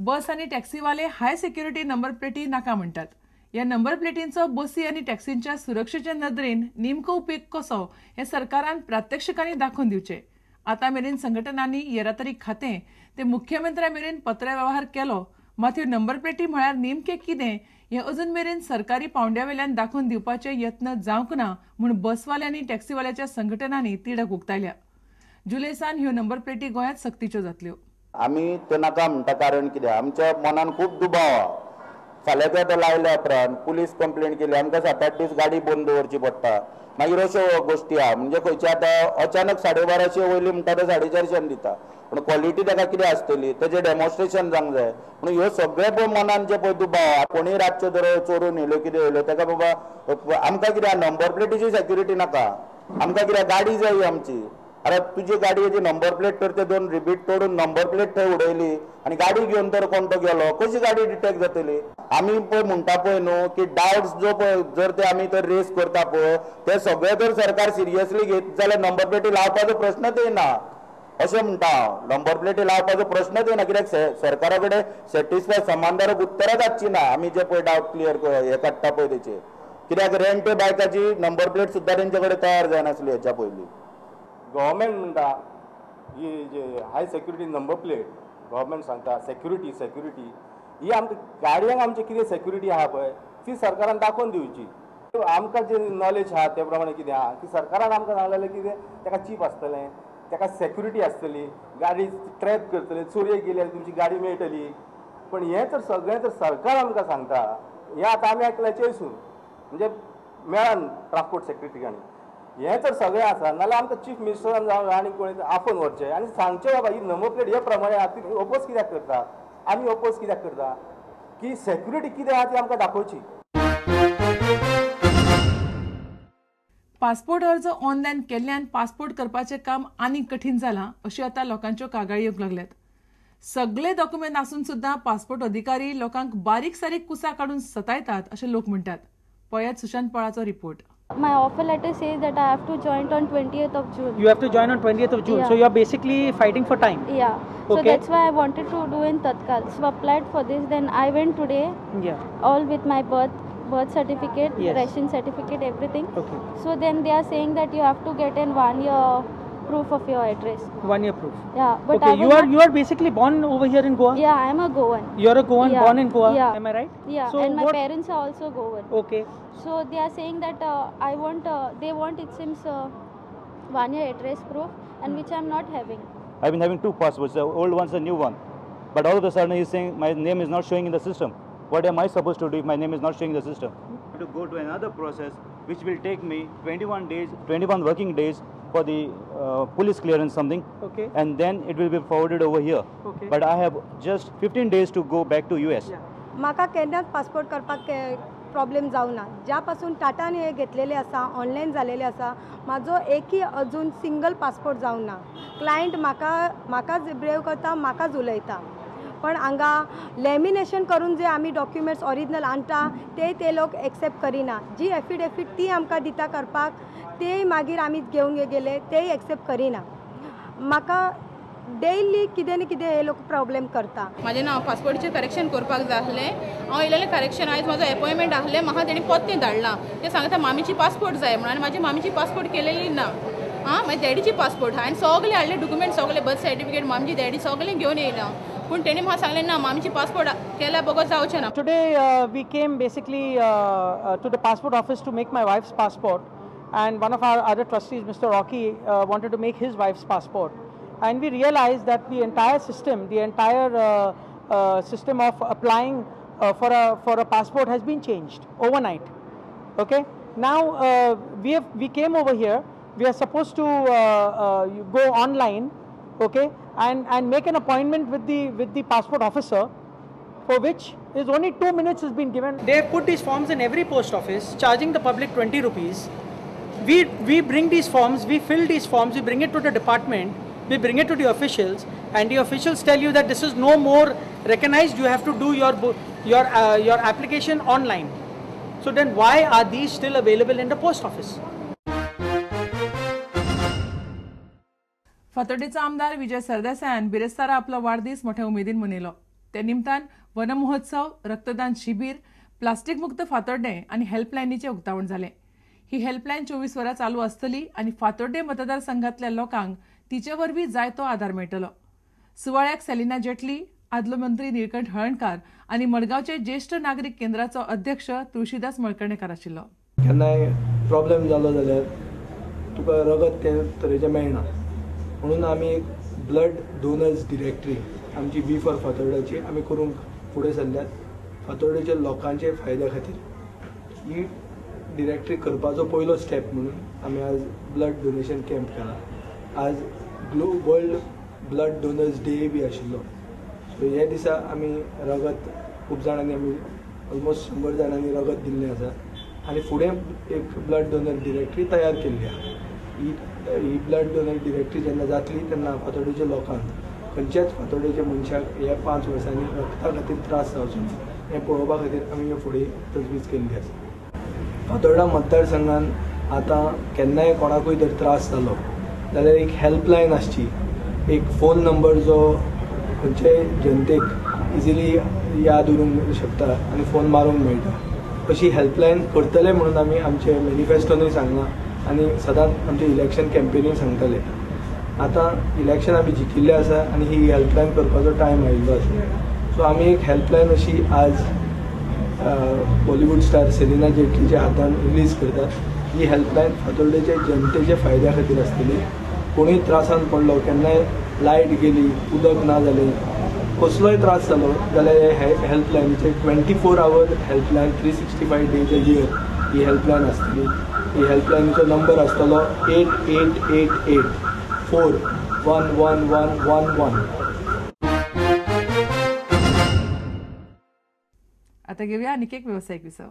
बस आनी टॅक्सीवाले हाय security number प्लेटी नाका म्हणटात. ह्या नंबर प्लेटींचो बसी आनी टॅक्सींच्या सुरक्षेच्या नदरेन नेमको उपेग कसो हें सरकारान प्रात्यक्षिकांनी दाखोवन दिवचें. आतां मेरेन संघटनांनी येरादारी खातें ते मुख्यमंत्र्या मेरेन पत्रवेव्हार केलो, मात ह्यो नंबर प्लेटी म्हळ्यार नेमकें कितें हें अजून मेरेन सरकारी पावंड्या वेल्यान दाखोवन दिवपाचे यत्न जावंक ना म्हूण बसवाले आनी टॅक्सीवाल्याच्या संघटनांनी तिडक उक्तायल्या. जुलय सावन ह्यो नंबर प्लेटी गोंयांत सक्तीच्यो जातल्यो. आमी ते नाका म्हणटा कारण कितें, आमच्या मनान खूब दुबाव आहा. फाल्यां ते आतां लायल्या उपरांत पुलीस कंप्लेन केली, आमकां 7-8 दीस गाडी बंद दवरची पडटा. मागीर अश्यो गोश्टी आहा, म्हणजे खंयचे आतां अचानक 1250 वयली म्हणटा ते 450 दिता, पूण क्वॉलिटी ताका कितें आसतली तेजें डेमॉन्स्ट्रेशन जावंक जाय. पूण ह्यो सगळे पळय मनान जे पळय दुबाव आहा, कोणूय रातच्यो जर चोरून येयल्यो कितें येयल्यो ताका बाबा आमकां कितें नंबर प्लेटीची सेक्युरिटी नाका, आमकां कितें गाडी जाय आमची. अरे तुजी गाडयेची नंबर प्लेट तर ते 2 रिबीट तोडून नंबर प्लेट थंय उडयली आनी गाडी घेवन तर कोण तो गेलो, कशी गाडी डिटेक्ट जातली? आमी पळय म्हणटा पळय न्हू की डावट्स जो पळय जर ते आमी तर रेस करता पळय ते सगळे जर सरकार सिरियसली घेत जाल्यार नंबर प्लेटी लावपाचो प्रश्नच येना अशें म्हणटा हांव. नंबर प्लेटी लावपाचो प्रश्नच येना कित्याक सरकारा कडेन सॅटिस्फाय समानदारक उत्तरांच आसची ना. आमी जे पळय डावट क्लियर हे काडटा पळय तेचेर, कित्याक रेंट बायकाची नंबर प्लेट सुद्दां तेंचे कडेन तयार जायनासली हेच्या पयलीं. गव्हर्मेंट म्हणटा ही जे high security number plate government सांगता सेक्युरिटी सेक्युरिटी, ही आमकां गाडयांक आमची कितें सेक्युरिटी आहा पळय ती सरकारान दाखोवन दिवची. आमकां जे नॉलेज आहा ते प्रमाणे कितें आहा की सरकारान आमकां सांगलेलें कितें ताका चीप आसतलें, ताका सेक्युरिटी आसतली, गाडी ट्रॅप करतले, चोरयेक गेल्यार तुमची गाडी मेळटली. पण हें तर सगळें तर सरकार आमकां सांगता, हें आतां आमी आयकलां चेयसून म्हणजे मेळन ट्रान्सपोर्ट सेक्रेटरी आनी हें तर सगळें आसा. नाल्यार आमकां चीफ मिनिस्टरान जावं आनी कोणी आपोवन व्हरचें आनी सांगचें बाबा ही नंबर प्लेट हे प्रमाणे आहा, ती ओपोज कित्याक करता, आमी ओपोज कित्याक करता, की सेक्युरिटी कितें आहा ती आमकां दाखोवची. पासपोर्ट अर्ज ऑनलायन केल्ल्यान पासपोर्ट करपाचें काम आनीक कठीण जालां अशी आतां लोकांच्यो कागाळी येवंक लागल्यात. सगळे डॉक्युमेंट आसून सुद्दां पासपोर्ट अधिकारी लोकांक बारीक सारीक कुसां काडून सतायतात अशें लोक म्हणटात. पळयात Sushant पळाचो report. My offer letter says that I have to join on 20th of June. You have to join on 20th of June. Yeah. So you are basically fighting for time. Yeah. Okay. So that's why I wanted to do in Tatkal. So applied for this. Then I went today. Yeah. All with my birth certificate, yes, ration certificate, everything. Okay. So then they are saying that you have to get in 1 year proof of your address. 1 year proof. Yeah, but okay, you are basically born over here in Goa. Yeah, I am a Goan. You are a Goan, yeah, born in Goa. Yeah. Am I right? Yeah, so and my parents are also Goan. Okay. So they are saying that they want it seems 1 year address proof, and which I am not having. I've been having 2 passports, the old one's a new one, but all of a sudden he's saying my name is not showing in the system. What am I supposed to do if my name is not showing in the system? To go to another process which will take me 21 days, 21 working days for the police clearance something. Okay. And then it will be forwarded over here. Okay. But I have just 15 days to go back to US. Yeah. म्हाका केन्नाच passport करपाक problem जावना. ज्या पासून टाटान हे घेतलेले आसा, online जालेले आसा, म्हाजो एकय अजून सिंगल पासपोर्ट जावना. क्लायंट म्हाकाच ब्रेव करता, म्हाकाच उलयता. पण हांगा लॅमिनेशन करून जे आमी डॉक्युमेंट्स ओरिजिनल आणटा ते ते लोक एक्सेप्ट करिना. जी एफिडेवीट ती आमकां दिता करपाक ते मागीर आमी घेवन गेले तेय एक्सेप्ट करिना. म्हाका डेली कितें न्ही कितें हे लोक प्रॉब्लेम करता. म्हाजें नांव पासपोर्टाचेर करेक्शन करपाक जाय आसलें. हांव येयलेलें करेक्शन, आयज म्हाजो एपॉयंटमेंट आसलें, म्हाका तेणी पोत्तें धाडलां. ते सांगता मामीची पासपोर्ट जाय म्हणून, आनी म्हाजी मामीची पासपोर्ट केलेली ना. आं, मागीर डॅडीची पासपोर्ट आहा आनी सगळे हाडले डॉक्युमेंट, सगळे बर्थ सर्टिफिकेट मामची डॅडी सगळें घेवन येयला. पूण तेणी म्हाका सांगलें ना मामीची पासपोर्ट केल्या बगर जावचें ना. Today we came basically to the passport office to make my wife's passport, and one of our other trustees, Mr. Rocky, wanted to make his wife's passport. And we realized that the entire system, the entire system of applying for a passport has been changed overnight. Okay. Now we came over here. We are supposed to go online, okay, and make an appointment with the passport officer, for which is only 2 minutes has been given. They have put these forms in every post office, charging the public 20 rupees. We bring these forms, we fill these forms, we bring it to the department, we bring it to the officials, and the officials tell you that this is no more recognized. You have to do your application online. So then why are these still available in the post office? फातोड्डेचो आमदार विजय सरदेसायान बिरेस्तारा आपलो वाडदीस मोठ्या उमेदीन मनयलो. ते निमतान वनमहोत्सव, रक्तदान शिबीर, प्लास्टीक मुक्त फातोड्डें आनी हेल्पलायनीचें उक्तावण जालें. ही हेल्पलायन 24 वरां चालू आसतली आनी फातोड्डें मतदारसंघांतल्या लोकांक तिचे वरवीं जायतो आदार मेळटलो. सुवाळ्याक सेलिना जेटली, आदलो मंत्री निळकंठ हळणकार आनी मडगांवचे ज्येश्ठ नागरीक केंद्राचो अध्यक्ष तुळशीदास मळकर्णेकार आशिल्लो. केन्नाय प्रॉब्लेम जालो जाल्यार तुका रगत ते तरेचें मेळना, म्हणून आमी एक ब्लड डोनर्स डिरेक्टरी आमची we for फातोर्डाची आमी करूंक फुडें सरल्यात फातोर्डेच्या लोकांचे फायद्या खातीर. ही डिरेक्टरी करपाचो पयलो स्टेप म्हणून आमी आज ब्लड डोनेशन कॅम्प केला. आज वर्ल्ड ब्लड डोनर्स डे बी आशिल्लो. सो ह्या दिसा आमी रगत खूब जाणांनी, आमी ऑलमोस्ट 100 जाणांनी रगत दिल्लें आसा आनी फुडें एक ब्लड डोनर डिरेक्टरी तयार केल्ली आसा. ही ब्लड डोनर डिरेक्टरी जेन्ना जातली तेन्ना फातोर्डेच्या लोकांक, खंयच्याच फातोर्डेच्या मनशाक ह्या 5 वर्सांनी रगता खातीर त्रास जावचो न्हय हें पळोवपा खातीर आमी हे फुडें तजवीज केल्ली आसा. फातोर्डा मतदारसंघान आतां केन्नाय कोणाकूय जर त्रास जालो जाल्यार एक हेल्पलायन आसची, एक फोन नंबर जो खंयच्याय जनतेक इजिली याद उरूंक शकता आनी फोन मारूंक मेळटा, अशी हेल्पलायन करतले म्हणून आमी आमचे मॅनिफेस्टोनूय सांगलां आनी सदांच आमचे इलेक्शन कॅम्पेनूय सांगतले. आतां इलेक्शन आमी जिखिल्लें आसा आनी ही हेल्पलायन करपाचो टायम आयिल्लो आसा. सो आमी एक हेल्पलायन अशी आज बॉलिवूड स्टार सेलिना जेटलीच्या हातान रिलीज करतात. ही हेल्पलायन फातोर्डेच्या जनतेच्या फायद्या खातीर आसतली. कोणूय त्रासान पडलो, केन्नाय लायट गेली, उदक ना जालें, कसलोय त्रास जालो जाल्यार हे हेल्पलायनीचेर 24 our helpline, 365 days a year he helpline आसतली. ही हेल्पलायनीचो नंबर आसतलो 8888 4 1 1 1 1 1. आता घेऊया आणखी एक व्यावसायिक विसव.